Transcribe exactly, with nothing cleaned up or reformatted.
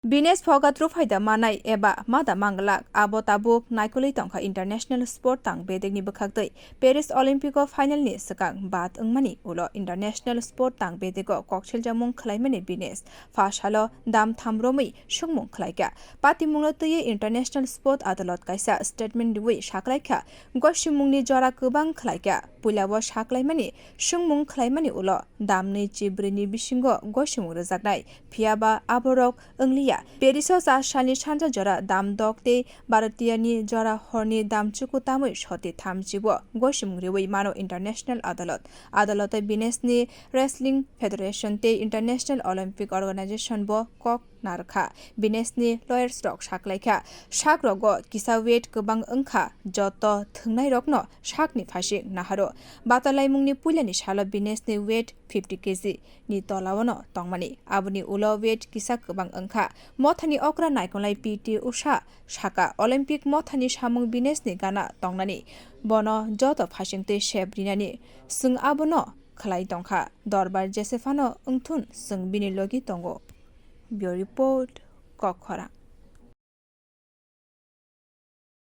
Binesh phogat rwphai da manai eba ma da manglak, abo tabuk naikolwi tongkha international sport tang bedekni bwkhaktwi. Paris Olympic o final ni swkang bad wngmani ulo international sport tang bedego kokseljamung khwlaimani Binesh pha salo dam tham romwi swngmung khwlaikha. Patimungno twiwi international sport adalot kaisa statement riwi saklaikha, gosimungni jora kwbang khwlaikha. Puilao saklaimani swngmung khwlaimani ulo damnwi chibrwini bisingo gosimung rwjaknai, phiyaba aborok wngliya. Paris o char salni sanja jora dam dok tei Bharatiya ni jora horni dam chuku tamwi soti thamchibo gosimung riwi mano international adalot. Adaloto Binesh ni Wrestling Federation tei International Olympic Organization bo kok narwkha. Binesh ni lawyers rok saklaikha, sak rogo kisa weight kwbang wngkha, joto thwngnai rokno sakni phasik naharo. Batalaimungni puilani salo Binesh ni weight fifty K G ni tolao no tongmani. Aboni ulo weight kisa kwbang wngkha. Mothani okra naikolnai P T Usha saka, Olympic mothani samung Binesh ni gana tongnani. Bono joto phasingtwi sep rinani. Chwng abono khwlai tongkha. Dorbar jesephano wngthun chwng bini logi tongo. Bureau Report, Kokkhorang.